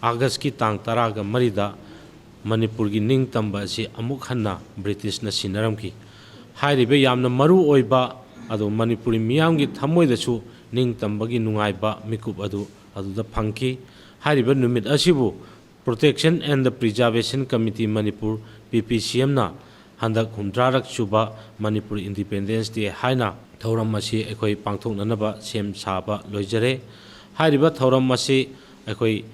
ꯑꯥꯒꯁꯀꯤ ꯇꯥꯡ ꯇꯔꯥꯒ ꯃꯔꯤꯗ ꯃꯅꯤꯄꯨꯔꯒꯤ ꯅꯤꯡꯇꯝꯕ ꯑꯁꯤ ꯑꯃꯨꯛ ꯍꯟꯅ ꯕ꯭ꯔꯤꯇꯤꯁꯅ ꯁꯤꯟꯅꯔꯝꯈꯤ꯫ ꯍꯥꯏꯔꯤꯕ ꯌꯥꯝꯅ ꯃꯔꯨ ꯑꯣꯏꯕ ꯑꯗꯨ ꯃꯅꯤꯄꯨꯔꯤ ꯃꯤꯌꯥꯝꯒꯤ ꯊꯃꯣꯏꯗꯁꯨ ꯅꯤꯡꯇꯝꯕꯒꯤ ꯅꯨꯡꯉꯥꯏꯕ ꯃꯤꯀꯨꯞ ꯑꯗꯨ ꯑꯗꯨꯗ ꯐꯪꯈꯤ꯫ ꯍꯥꯏꯔꯤꯕ ꯅꯨꯃꯤꯠ ꯑꯁꯤꯕꯨ Protection and the Preservation Committee Manipur, P P C M ꯅ ꯍꯟꯗꯛ ꯍꯨꯝꯗ꯭ꯔꯥꯔꯛ ꯁꯨꯕ ꯃꯅꯤꯄꯨꯔ Independence Day ꯍꯥꯏꯅ ꯊꯧꯔꯝ ꯑꯁꯤ ꯑꯩꯈꯣꯏ ꯄꯥꯡꯊꯣꯛꯅꯅꯕ ꯁꯦꯝ ꯁꯥꯕ ꯂꯣꯏꯖꯔꯦ꯫ ꯍꯥꯏꯔꯤꯕ ꯊꯧꯔꯝ ꯑꯁꯤ ꯑꯩꯈꯣꯏ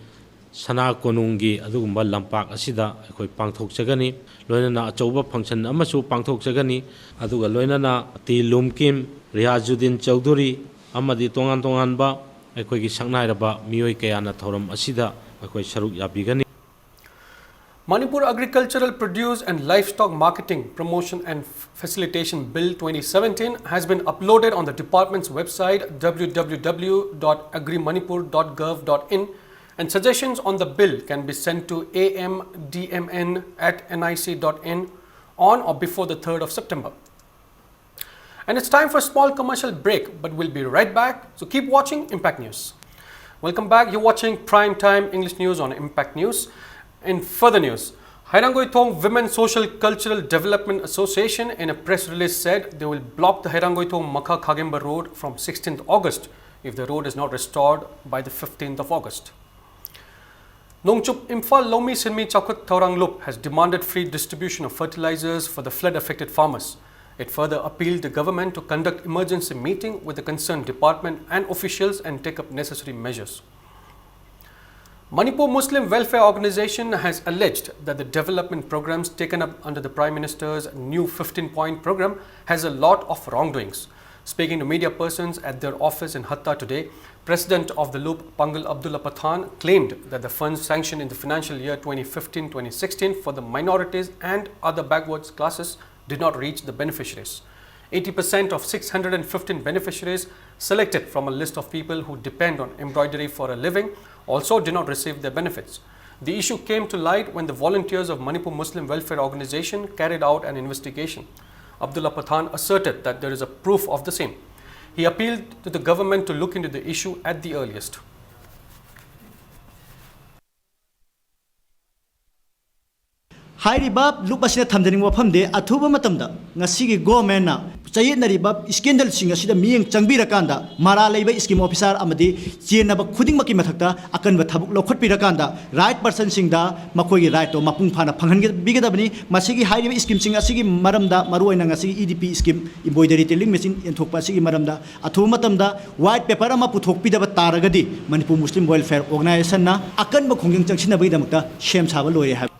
ꯁꯅꯥ ꯀꯣꯅꯨꯡꯒꯤ ꯑꯗꯨꯒꯨꯝꯕ ꯂꯝꯄꯥꯛ ꯑꯁꯤꯗ ꯑꯩꯈꯣꯏ ꯄꯥꯡꯊꯣꯛꯆꯒꯅꯤ꯫ ꯂꯣꯏꯅꯅ ꯑꯆꯧꯕ function ꯑꯃꯁꯨ ꯄꯥꯡꯊꯣꯛꯆꯒꯅꯤ꯫ ꯑꯗꯨꯒ ꯂꯣꯏꯅꯅ ꯇꯤ ꯂꯨꯝꯀꯤꯝ, ꯔꯤꯌꯥꯖꯨꯗꯤꯟ ꯆꯧꯙꯨꯔꯤ ꯑꯃꯗꯤ ꯇꯣꯉꯥꯟ ꯇꯣꯉꯥꯟꯕ ꯑꯩꯈꯣꯏꯒꯤ ꯁꯛꯅꯥꯏꯔꯕ ꯃꯤꯑꯣꯏ ꯀꯌꯥꯅ ꯊꯧꯔꯝ ꯑꯁꯤꯗ ꯑꯩꯈꯣꯏ ꯁꯔꯨꯛ ꯌꯥꯕꯤꯒꯅꯤ꯫ Manipur Agricultural Produce and Livestock Marketing Promotion and Facilitation Bill twenty seventeen has been uploaded on the department's website, www dot agrimanipur dot gov dot in, and suggestions on the bill can be sent to amdmn at nic dot in on or before the third of September. And it's time for a small commercial break, but we'll be right back, so keep watching Impact News. Welcome back. You're watching Prime Time English News on Impact News. In further news, Hairangoi Thong Women Social Cultural Development Association, in a press release, said they will block the Hairangoi Thong Makha Khagemba Road from sixteenth August if the road is not restored by the fifteenth of August. Nongchup Imphal Lawmi Sinmi Chaukhat Thaurang Lup has demanded free distribution of fertilizers for the flood affected farmers. It further appealed the government to conduct emergency meeting with the concerned department and officials and take up necessary measures. Manipur Muslim Welfare Organization has alleged that the development programs taken up under the Prime Minister's new fifteen-point program has a lot of wrongdoings. Speaking to media persons at their office in Hatta today, President of the Lup, Pangal Abdullah Pathan, claimed that the funds sanctioned in the financial year twenty fifteen twenty sixteen for the minorities and other backwards classes did not reach the beneficiaries. Eighty percent of six hundred and fifteen beneficiaries selected from a list of people who depend on embroidery for a living also did not receive their benefits. The issue came to light when the volunteers of Manipur Muslim Welfare Organization carried out an investigation. Abdullah Pathan asserted that there is a proof of the same. He appealed to the government to look into the issue at the earliest. ꯍꯥꯏꯔꯤꯕ ꯂꯨꯞ ꯑꯁꯤꯅ ꯊꯝꯖꯅꯤꯡꯕ ꯋꯥꯐꯝꯗꯤ, ꯑꯊꯨꯕ ꯃꯇꯝꯗ ꯉꯁꯤꯒꯤ ꯒꯣꯔꯃꯦꯟꯅ ꯆꯌꯦꯠꯅꯔꯤꯕ ꯏꯁꯀꯦꯟꯗꯜꯁꯤꯡ ꯑꯁꯤꯗ ꯃꯤꯠꯌꯦꯡ ꯆꯪꯕꯤꯔꯀꯥꯟꯗ, ꯃꯔꯥꯜ ꯂꯩꯕ ꯏꯁꯀꯤꯝ ꯑꯣꯐꯤꯁꯥꯔ ꯑꯃꯗꯤ ꯆꯦꯟꯅꯕ ꯈꯨꯗꯤꯡꯃꯛꯀꯤ ꯃꯊꯛꯇ ꯑꯀꯟꯕ ꯊꯕꯛ ꯂꯧꯈꯠꯄꯤꯔꯀꯥꯟꯗ, ꯔꯥꯏꯠ ꯄꯔꯁꯟꯁꯤꯡꯗ ꯃꯈꯣꯏꯒꯤ ꯔꯥꯏꯠꯇꯣ ꯃꯄꯨꯡ ꯐꯥꯅ ꯐꯪꯍꯟꯕꯤꯒꯗꯕꯅꯤ꯫ ꯃꯁꯤꯒꯤ ꯍꯥꯏꯔꯤꯕ ꯏꯁꯀꯤꯝꯁꯤꯡ ꯑꯁꯤꯒꯤ ꯃꯔꯝꯗ, ꯃꯔꯨꯑꯣꯏꯅ ꯉꯁꯤꯒꯤ ꯏ ꯗꯤ ꯄꯤ ꯏꯁꯀꯤꯝ, ꯏꯝꯕꯣꯏꯗꯔꯤ ꯇꯦꯂꯤꯡ ꯃꯦꯆꯤꯟ ꯌꯦꯟꯊꯣꯛꯄ ꯑꯁꯤꯒꯤ ꯃꯔꯝꯗ ꯑꯊꯨꯕ ꯃꯇꯝꯗ ꯋꯥꯏꯠ ꯄꯦꯄꯔ ꯑꯃ ꯄꯨꯊꯣꯛꯄꯤꯗꯕ ꯇꯥꯔꯒꯗꯤ, ꯃꯅꯤꯄꯨꯔ ꯃꯨꯁꯂꯤꯝ ꯋꯦꯜꯐꯤꯌꯔ ꯑꯣꯔꯒꯅꯥꯏꯖꯦꯁꯟꯅ ꯑꯀꯟꯕ ꯈꯣꯡꯖꯪ ꯆꯪꯁꯤꯟꯅꯕꯒꯤꯗꯃꯛꯇ ꯁꯦꯝ ꯁꯥꯕ ꯂꯣꯏꯔꯦ ꯍꯥꯏꯕ꯫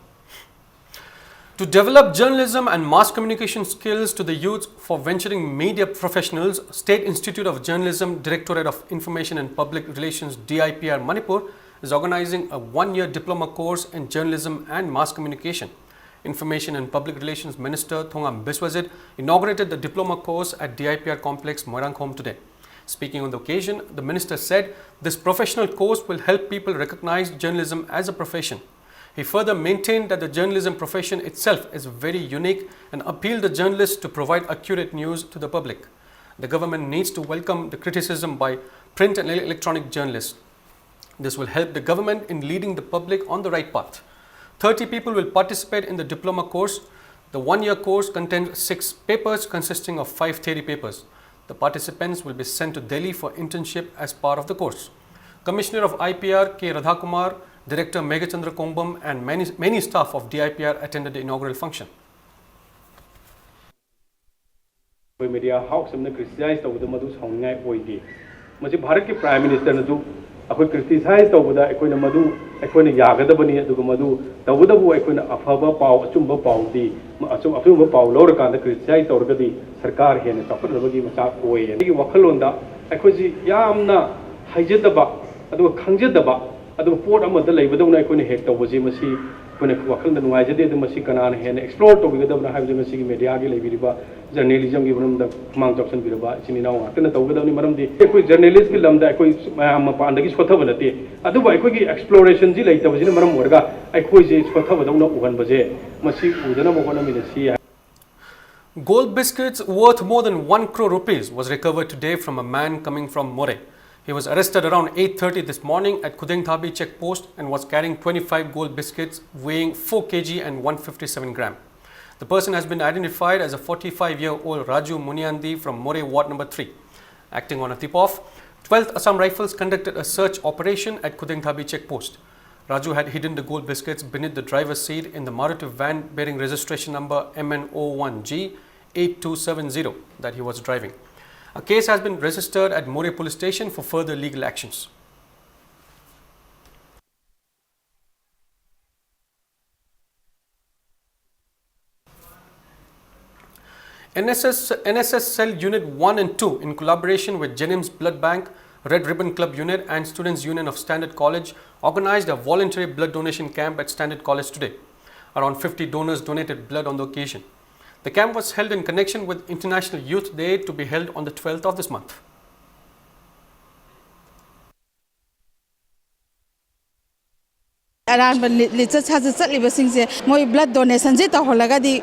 To develop journalism and mass communication skills to the youth for venturing media professionals, State Institute of Journalism, Directorate of Information and Public Relations, D I P R Manipur, is organizing a one-year diploma course in journalism and mass communication. Information and Public Relations Minister Thongam Biswajit inaugurated the diploma course at D I P R complex Moirangkhom today. Speaking on the occasion, the minister said this professional course will help people recognize journalism as a profession. He further maintained that the journalism profession itself is very unique and appealed the journalists to provide accurate news to the public. The government needs to welcome the criticism by print and electronic journalists. This will help the government in leading the public on the right path. Thirty people will participate in the diploma course. The one-year course contains six papers consisting of five theory papers. The participants will be sent to Delhi for internship as part of the course. Commissioner of I P R K Radhakumar, Director Meghachandra Kongbam, and many, many staff of D I P R attended the inaugural function. ꯑꯩꯈꯣꯏ media house ꯑꯃꯅ ꯀ꯭ꯔꯤꯇꯤꯁꯥꯏꯖ ꯇꯧꯕꯗ ꯃꯗꯨ ꯁꯥꯎꯅꯤꯡꯉꯥꯏ ꯑꯣꯏꯗꯦ꯫ ꯃꯁꯤ ꯚꯥꯔꯠꯀꯤ prime ꯃꯤꯅꯤꯁꯇꯔꯅꯁꯨ ꯑꯩꯈꯣꯏ ꯀ꯭ꯔꯤꯇꯤꯁꯥꯏꯖ ꯇꯧꯕꯗ ꯑꯩꯈꯣꯏꯅ ꯃꯗꯨ ꯑꯩꯈꯣꯏꯅ ꯌꯥꯒꯗꯕꯅꯤ, ꯑꯗꯨꯒ ꯃꯗꯨ ꯇꯧꯕꯇꯕꯨ ꯑꯩꯈꯣꯏꯅ ꯑꯐꯕ ꯄꯥꯎ, ꯑꯆꯨꯝꯕ ꯄꯥꯎꯗꯤ, ꯑꯆꯨꯝ-, ꯑꯆꯨꯝꯕ ꯄꯥꯎ ꯂꯧꯔꯀꯥꯟꯗ ꯀ꯭ꯔꯤꯇꯤꯁꯥꯏꯖ ꯇꯧꯔꯒꯗꯤ ꯁꯔꯀꯥꯔ ꯍꯦꯟꯅ ꯆꯥꯎꯈꯠꯅꯕꯒꯤ ꯃꯆꯥꯛ ꯑꯣꯏ꯫ ꯑꯩꯒꯤ ꯋꯥꯈꯜꯂꯣꯟꯗ ꯑꯩꯈꯣꯏꯁꯤ ꯌꯥꯝꯅ ꯍꯩꯖꯗꯕ, ꯑꯗꯨꯒ ꯈꯪꯖꯗꯕ, ꯑꯗꯨꯒ ꯄꯣꯠ ꯑꯃꯗ ꯂꯩꯕꯗꯧꯅ ꯑꯩꯈꯣꯏꯅ ꯍꯦꯛ ꯇꯧꯕꯁꯤ, ꯃꯁꯤ ꯑꯩꯈꯣꯏꯅ ꯋꯥꯈꯜꯗ ꯅꯨꯡꯉꯥꯏꯖꯗꯦ꯫ ꯑꯗꯨ ꯃꯁꯤ ꯀꯅꯥꯅ ꯍꯦꯟꯅ ꯑꯦꯛꯁꯄ꯭ꯂꯣꯔ ꯇꯧꯕꯤꯒꯗꯕꯅꯣ ꯍꯥꯏꯕꯁꯤ ꯃꯁꯤꯒꯤ ꯃꯦꯗꯤꯌꯥꯒꯤ ꯂꯩꯕꯤꯔꯤꯕ ꯖꯔꯅꯦꯂꯤꯖꯝꯒꯤ ꯃꯔꯝꯗ ꯈꯨꯃꯥꯡ ꯆꯥꯎꯁꯤꯟꯕꯤꯔꯕ ꯏꯆꯤꯟ ꯏꯅꯥꯎ ꯉꯥꯛꯇꯅ ꯇꯧꯒꯗꯕꯅꯤ꯫ ꯃꯔꯝꯗꯤ ꯑꯩꯈꯣꯏ ꯖꯔꯅꯦꯂꯤꯁꯀꯤ ꯂꯝꯗ ꯑꯩꯈꯣꯏ ꯃꯌꯥꯝ ꯃꯄꯥꯟꯗꯒꯤ ꯁꯣꯠꯊꯕ ꯅꯠꯇꯦ, ꯑꯗꯨꯕꯨ ꯑꯩꯈꯣꯏꯒꯤ ꯑꯦꯛꯁꯄ꯭ꯂꯣꯔꯦꯁꯟꯁꯤ ꯂꯩꯇꯕꯁꯤꯅ ꯃꯔꯝ ꯑꯣꯏꯔꯒ ꯑꯩꯈꯣꯏꯁꯦ ꯁꯣꯠꯊꯕꯗꯧꯅ ꯎꯍꯟꯕꯁꯦ, ꯃꯁꯤ ꯎꯗꯅꯕ ꯍꯣꯠꯅꯃꯤꯟꯅꯁꯤ ꯍꯥꯏ꯫ Gold biscuits worth more than one crore rupees was recovered today from a man coming from Moreh. He was arrested around eight thirty this morning at Khudengthabi check post and was carrying twenty-five gold biscuits weighing four kilograms and one fifty-seven gram. The person has been identified as a forty-five-year-old Raju Muniandi from Moreh Ward number three. Acting on a tip-off, twelfth Assam Rifles conducted a search operation at Khudengthabi check post. Raju had hidden the gold biscuits beneath the driver's seat in the Maruti van bearing registration number M N zero one G eight two seven zero that he was driving. A case has been registered at Moreh Police Station for further legal actions. N S S, N S S Cell Unit one and two, in collaboration with Jennings Blood Bank, Red Ribbon Club Unit, and Students' Union of Standard College, organized a voluntary blood donation camp at Standard College today. Around fifty donors donated blood on the occasion. The camp was held in connection with International Youth Day, to be held on the twelfth of this month. ꯑꯔꯥꯟꯕ ꯂꯤ-, ꯂꯤꯆꯠ ꯁꯥꯖꯠ ꯆꯠꯂꯤꯕꯁꯤꯡꯁꯦ ꯃꯣꯏ blood ꯗꯣꯅꯦꯁꯟꯁꯦ ꯇꯧꯍꯜꯂꯒꯗꯤ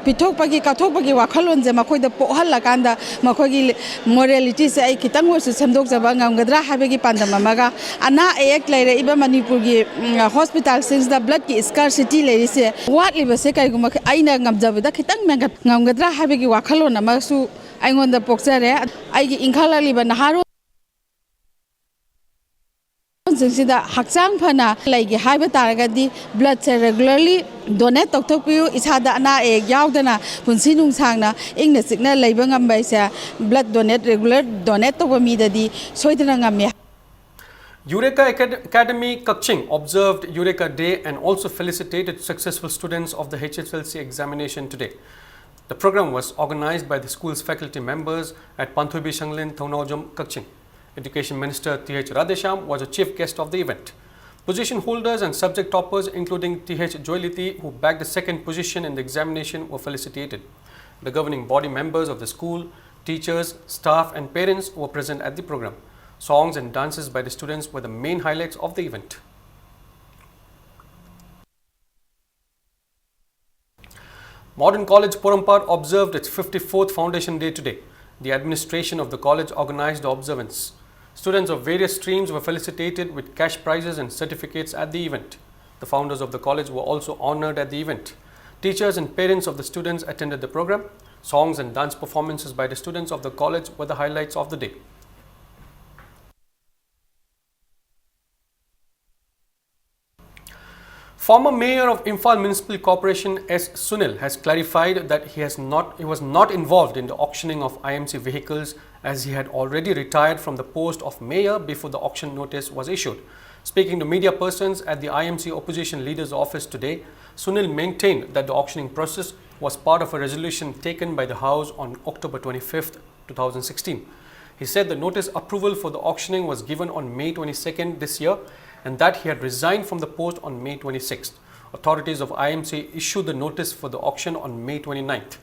ꯄꯤꯊꯣꯛꯄꯒꯤ, ꯀꯠꯊꯣꯛꯄꯒꯤ ꯋꯥꯈꯜꯂꯣꯟꯁꯦ ꯃꯈꯣꯏꯗ ꯄꯣꯛꯍꯜꯂꯀꯥꯟꯗ ꯃꯈꯣꯏꯒꯤ ꯂꯤ-, ꯃꯣꯔꯦꯂꯤꯇꯤꯁꯦ ꯑꯩ ꯈꯤꯇꯪ ꯑꯣꯏꯔꯁꯨ ꯁꯦꯝꯗꯣꯛꯆꯕ ꯉꯝꯒꯗ꯭ꯔꯥ ꯍꯥꯏꯕꯒꯤ ꯄꯥꯟꯗꯝ ꯑꯃꯒ, ꯑꯅꯥ ꯑꯌꯦꯛ ꯂꯩꯔꯛꯏꯕ ꯃꯅꯤꯄꯨꯔꯒꯤ, ꯎꯝ, ꯍꯣꯁꯄꯤꯇꯥꯜꯁꯤꯡꯁꯤꯗ ꯕ꯭ꯂꯗꯀꯤ ꯁ꯭ꯀꯥꯔꯁꯤꯇꯤ ꯂꯩꯔꯤꯁꯦ, ꯋꯥꯠꯂꯤꯕꯁꯦ ꯀꯔꯤꯒꯨꯝꯕ ꯑꯩꯅ ꯉꯝꯖꯕꯗ ꯈꯤꯇꯪ ꯃꯦꯟꯈꯠ ꯉꯝꯒꯗ꯭ꯔꯥ ꯍꯥꯏꯕꯒꯤ ꯋꯥꯈꯜꯂꯣꯟ ꯑꯃꯁꯨ ꯑꯩꯉꯣꯟꯗ ꯄꯣꯛꯆꯔꯦ꯫ ꯑꯩꯒꯤ ꯏꯟꯈꯠꯂꯛꯂꯤꯕ ꯅꯍꯥꯔꯣꯜꯁꯤꯡꯁꯤꯗ ꯍꯛꯆꯥꯡ ꯐꯅ ꯂꯩꯒꯦ ꯍꯥꯏꯕ ꯇꯥꯔꯒꯗꯤ bloodꯁꯦ regularly donate ꯇꯧꯊꯣꯛꯄꯤꯌꯨ꯫ ꯏꯁꯥꯗ ꯑꯅꯥ ꯑꯌꯦꯛ ꯌꯥꯎꯗꯅ ꯄꯨꯟꯁꯤ ꯅꯨꯡꯁꯥꯡꯅ ꯏꯪꯅ ꯆꯤꯛꯅ ꯂꯩꯕ ꯉꯝꯕ ꯍꯥꯏꯁꯦ blood donate, regular donate ꯇꯧꯕ ꯃꯤꯗꯗꯤ ꯁꯣꯏꯗꯅ ꯉꯝꯃꯤ꯫ Eureka Acad- Academy Kakching observed Eureka Day and also felicitated successful students of the H S L C examination today. The program was organized by the school's faculty members at Panthuibi Shanglin, Thongnaojom, Kakching. Education Minister T H Radheshyam was a chief guest of the event. Position holders and subject toppers, including T H Joyliti, who bagged the second position in the examination, were felicitated. The governing body members of the school, teachers, staff, and parents were present at the program. Songs and dances by the students were the main highlights of the event. Modern College Porompat observed its fifty-fourth Foundation Day today. The administration of the college organized the observance. Students of various streams were felicitated with cash prizes and certificates at the event. The founders of the college were also honored at the event. Teachers and parents of the students attended the program. Songs and dance performances by the students of the college were the highlights of the day. Former Mayor of Imphal Municipal Corporation S Sunil has clarified that he has not he was not involved in the auctioning of I M C vehicles, as he had already retired from the post of mayor before the auction notice was issued. Speaking to media persons at the I M C opposition leader's office today, Sunil maintained that the auctioning process was part of a resolution taken by the House on October twenty-fifth, two thousand sixteen. He said the notice approval for the auctioning was given on May twenty-second this year and that he had resigned from the post on May twenty-sixth. Authorities of I M C issued the notice for the auction on May twenty-ninth.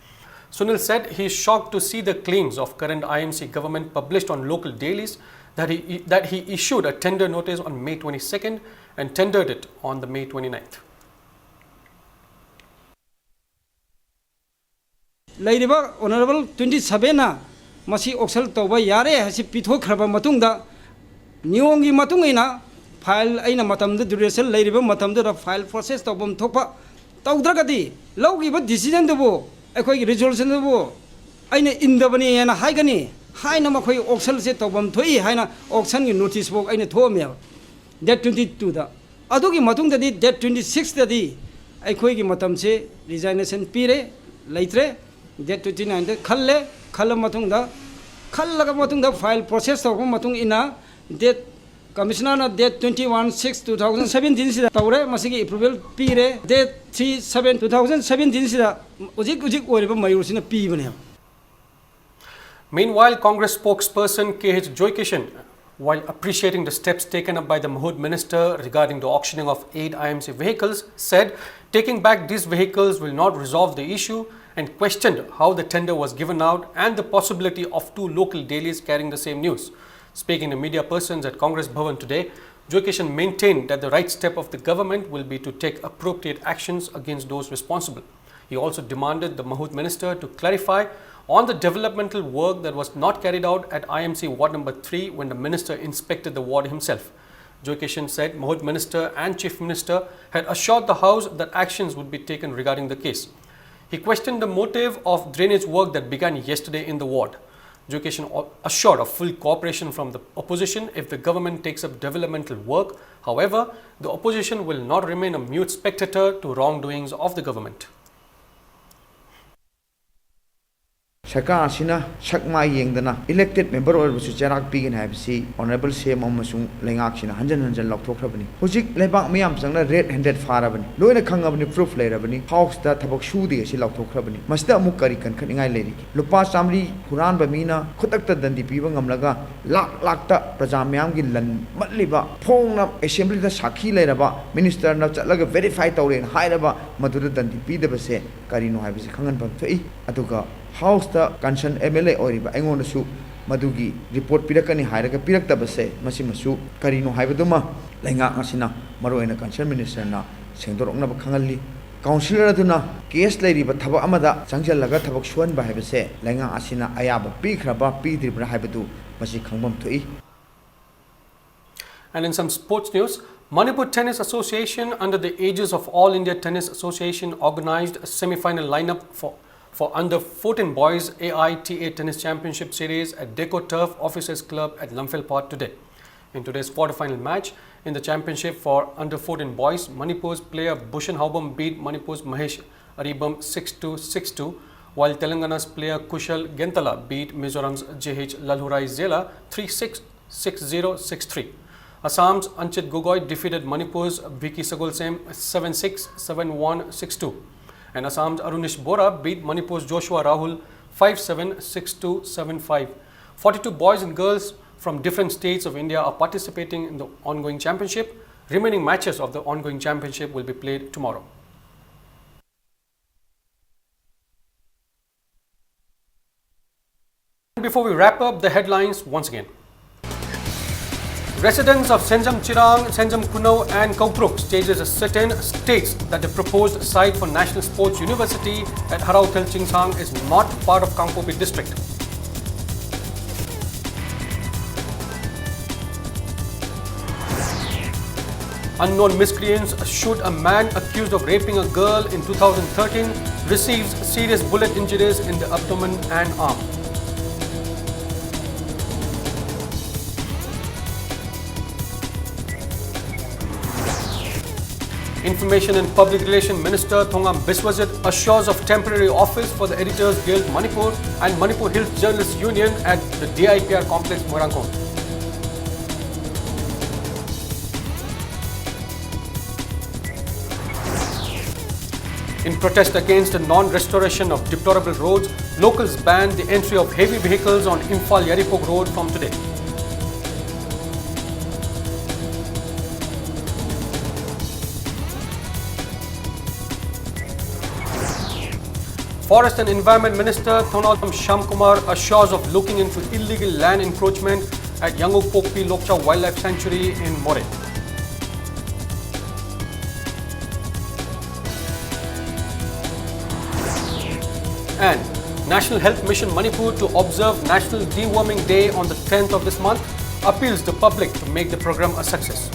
Sunil said he is shocked to see the claims of current I M C government published on local dailies that he, that he issued a tender notice on May twenty-second and tendered it on the May twenty-ninth. ꯂꯩꯔꯤꯕ honourable twenty ꯁꯚꯦꯟꯅ ꯃꯁꯤ ꯑꯣꯛꯁꯟ ꯇꯧꯕ ꯌꯥꯔꯦ ꯍꯥꯏꯁꯤ ꯄꯤꯊꯣꯛꯈ꯭ꯔꯕ ꯃꯇꯨꯡꯗ, ꯅꯤꯌꯣꯝꯒꯤ ꯃꯇꯨꯡ ꯏꯟꯅ file, ꯑꯩꯅ ꯃꯇꯝꯗꯨ, ꯗ꯭ꯌꯨꯔꯦꯁꯟ ꯂꯩꯔꯤꯕ ꯃꯇꯝꯗꯨꯗ ꯐꯥꯏꯜ ꯄ꯭ꯔꯣꯁꯦꯁ ꯇꯧꯐꯝ ꯊꯣꯛꯄ ꯇꯧꯗ꯭ꯔꯒꯗꯤ, ꯂꯧꯈꯤꯕ ꯗꯤꯁꯤꯖꯟꯗꯨꯕꯨ, ꯑꯩꯈꯣꯏꯒꯤ ꯔꯤꯖꯣꯂꯨꯁꯟꯗꯨꯕꯨ ꯑꯩꯅ ꯏꯟꯗꯕꯅꯤ ꯍꯥꯏꯅ ꯍꯥꯏꯒꯅꯤ ꯍꯥꯏꯅ ꯃꯈꯣꯏ ꯑꯣꯛꯁꯟꯁꯦ ꯇꯧꯐꯝ ꯊꯣꯛꯏ ꯍꯥꯏꯅ ꯑꯣꯛꯁꯟꯒꯤ ꯅꯣꯇꯤꯁ ꯐꯥꯎ ꯑꯩꯅ ꯊꯣꯛꯑꯝꯃꯦꯕ ꯗꯦꯠ ꯇ꯭ꯋꯦꯟꯇꯤ ꯇꯨꯗ꯫ ꯑꯗꯨꯒꯤ ꯃꯇꯨꯡꯗꯗꯤ ꯗꯦꯠ ꯇ꯭ꯋꯦꯟꯇꯤ ꯁꯤꯛꯁꯇꯗꯤ ꯑꯩꯈꯣꯏꯒꯤ ꯃꯇꯝꯁꯦ ꯔꯤꯖꯥꯏꯅꯦꯁꯟ ꯄꯤꯔꯦ, ꯂꯩꯇ꯭ꯔꯦ꯫ ꯗꯦꯠ ꯇ꯭ꯋꯦꯟꯇꯤ ꯅꯥꯏꯟꯗ ꯈꯜꯂꯦ꯫ ꯈꯜꯂ ꯃꯇꯨꯡꯗ, ꯈꯜꯂꯒ ꯃꯇꯨꯡꯗ ꯐꯥꯏꯜ ꯄ꯭ꯔꯣꯁꯦꯁ ꯇꯧꯔꯛꯄ ꯃꯇꯨꯡ ꯏꯟꯅ ꯗꯦꯠ ꯀꯃꯤꯁꯅꯔꯅ date twenty one six two thousand ꯁꯕꯦꯟꯇꯤꯟꯁꯤꯗ ꯇꯧꯔꯦ꯫ ꯃꯁꯤꯒꯤ ꯑꯦꯄ꯭ꯔꯨꯚꯦꯜ ꯄꯤꯔꯦ꯫ Date three seven two thousand ꯁꯕꯦꯟꯇꯤꯟꯁꯤꯗ ꯍꯧꯖꯤꯛ ꯍꯧꯖꯤꯛ ꯑꯣꯏꯔꯤꯕ ꯃꯌꯨꯔꯁꯤꯅ ꯄꯤꯕꯅꯦꯕ꯫ Meanwhile, Congress spokesperson K H Joykishan, while appreciating the steps taken up by the Mahut minister regarding the auctioning of eight I M C vehicles, said taking back these vehicles will not resolve the issue and questioned how the tender was given out and the possibility of two local dailies carrying the same news. Speaking to media persons at Congress Bhavan today, Joykishan maintained that the right step of the government will be to take appropriate actions against those responsible. He also demanded the Mahut minister to clarify on the developmental work that was not carried out at I M C Ward number three when the minister inspected the ward himself. Joykishan said Mahut minister and Chief Minister had assured the House that actions would be taken regarding the case. He questioned the motive of drainage work that began yesterday in the ward. Joykishan assured of full cooperation from the opposition if the government takes up developmental work. However, the opposition will not remain a mute spectator to wrongdoings of the government. ꯁꯔꯀꯥꯔ ꯑꯁꯤꯅ ꯁꯛ ꯃꯥꯏ ꯌꯦꯡꯗꯅ ꯏꯂꯦꯛꯇꯦꯗ member ꯑꯣꯏꯔꯕꯁꯨ ꯆꯩꯔꯥꯛ ꯄꯤꯒꯅꯤ ꯍꯥꯏꯕꯁꯤ honourable ꯁꯤ M ꯑꯃꯁꯨꯡ ꯂꯩꯉꯥꯛꯁꯤꯅ ꯍꯟꯖꯟ ꯍꯟꯖꯟ ꯂꯥꯎꯊꯣꯛꯈ꯭ꯔꯕꯅꯤ꯫ ꯍꯧꯖꯤꯛ ꯂꯩꯕꯥꯛ ꯃꯤꯌꯥꯝ ꯆꯪꯅ ꯔꯦꯗ ꯍꯦꯟꯗꯦꯗ ꯐꯥꯔꯕꯅꯤ꯫ ꯂꯣꯏꯅ ꯈꯪꯉꯕꯅꯤ, ꯄ꯭ꯔꯨꯐ ꯂꯩꯔꯕꯅꯤ꯫ ꯍꯥꯎꯁꯇ ꯊꯕꯛ ꯁꯨꯗꯦ ꯑꯁꯤ ꯂꯥꯎꯊꯣꯛꯈ꯭ꯔꯕꯅꯤ꯫ ꯃꯁꯤꯗ ꯑꯃꯨꯛ ꯀꯔꯤ ꯀꯟꯈꯠꯅꯤꯡꯉꯥꯏ ꯂꯩꯔꯤꯒꯦ? ꯂꯨꯄꯥ ꯆꯥꯃꯔꯤ ꯍꯨꯔꯥꯟꯕ ꯃꯤꯅ ꯈꯨꯗꯛꯇ ꯗꯟꯗꯤ ꯄꯤꯕ ꯉꯝꯂꯒ ꯂꯥꯛ ꯂꯥꯛꯇ ꯄ꯭ꯔꯖꯥ ꯃꯤꯌꯥꯝꯒꯤ ꯂꯟ ꯃꯠꯂꯤꯕ, ꯐꯣꯡꯅ ꯑꯦꯁꯦꯝꯕ꯭ꯂꯤꯗ ꯁꯥꯈꯤ ꯂꯩꯔꯕ, ꯃꯤꯅꯤꯁꯇꯔꯅ ꯆꯠꯂꯒ ꯚꯦꯔꯤꯐꯥꯏ ꯇꯧꯔꯦꯅ ꯍꯥꯏꯔꯕ ꯃꯗꯨꯗ ꯗꯟꯗꯤ ꯄꯤꯗꯕꯁꯦ ꯀꯔꯤꯅꯣ ꯍꯥꯏꯕꯁꯤ ꯈꯪꯍꯟꯐꯝ ꯊꯣꯛꯏ꯫ ꯑꯗꯨꯒ ꯍꯥꯎꯁꯇ ꯀꯟꯁꯔꯟ ꯑꯦꯝ ꯑꯦꯜ ꯑꯦ ꯑꯣꯏꯔꯤꯕ ꯑꯩꯉꯣꯟꯗꯁꯨ ꯃꯗꯨꯒꯤ ꯔꯤꯄꯣꯔꯠ ꯄꯤꯔꯛꯀꯅꯤ ꯍꯥꯏꯔꯒ ꯄꯤꯔꯛꯇꯕꯁꯦ, ꯃꯁꯤꯃꯁꯨ ꯀꯔꯤꯅꯣ ꯍꯥꯏꯕꯗꯨꯃ ꯂꯩꯉꯥꯛ ꯑꯁꯤꯅ, ꯃꯔꯨꯑꯣꯏꯅ ꯀꯟꯁꯔꯟ ꯃꯤꯅꯤꯁꯇꯔꯅ ꯁꯦꯡꯗꯣꯔꯛꯅꯕ ꯈꯪꯍꯜꯂꯤ꯫ ꯀꯥꯎꯟꯁꯤꯂꯔ ꯑꯗꯨꯅ ꯀꯦꯁ ꯂꯩꯔꯤꯕ ꯊꯕꯛ ꯑꯃꯗ ꯆꯪꯁꯤꯜꯂꯒ ꯊꯕꯛ ꯁꯨꯍꯟꯕ ꯍꯥꯏꯕꯁꯦ ꯂꯩꯉꯥꯛ ꯑꯁꯤꯅ ꯑꯌꯥꯕ ꯄꯤꯈ꯭ꯔꯕ꯭ꯔꯥ ꯄꯤꯗ꯭ꯔꯤꯕ꯭ꯔꯥ ꯍꯥꯏꯕꯗꯨ ꯃꯁꯤ ꯈꯪꯐꯝ ꯊꯣꯛꯏ꯫ And in some sports news, Manipur Tennis Association, under the aegis of All India Tennis Association, organized a semi-final lineup for For under fourteen boys, A I T A Tennis Championship Series at Deco Turf Officers Club at Lamphel Park today. In today's quarterfinal match in the championship for under fourteen boys, Manipur's player Bhushan Haobam beat Manipur's Mahesh Aribam six two, six two, while Telangana's player Kushal Gentala beat Mizoram's J H Lalhuraizela three six, six zero, six three. Assam's Anchit Gogoi defeated Manipur's Bhiki Sagolsem seven six, seven one, six two. And Assam's Arunish Bora beat Manipur's Joshua Rahul five seven, six two, seven five. Forty-two boys and girls from different states of India are participating in the ongoing championship. Remaining matches of the ongoing championship will be played tomorrow. Before we wrap up, the headlines once again. Residents of Senjam Chirang, Senjam Kuno and Kaupruk stages a sit-in, states that the proposed site for National Sports University at Harau Thel Chingsang is not part of Kangpokpi district. Unknown miscreants shoot a man accused of raping a girl in two thousand thirteen, receives serious bullet injuries in the abdomen and arm. Information and Public Relation Minister Thongam Biswajit assures of temporary office for the Editors Guild Manipur and Manipur Hills Journalists Union at the D I P R complex, Moirangkot. In protest against the non-restoration of deplorable roads, locals banned the entry of heavy vehicles on Imphal Yairipok Road from today. Forest and Environment Minister Thongnaojam Shyamkumar assures of looking into illegal land encroachment at Yanguk Pokpi Lokcha Wildlife Sanctuary in Moreh. And National Health Mission Manipur to observe National Deworming Day on the tenth of this month, appeals the public to make the program a success.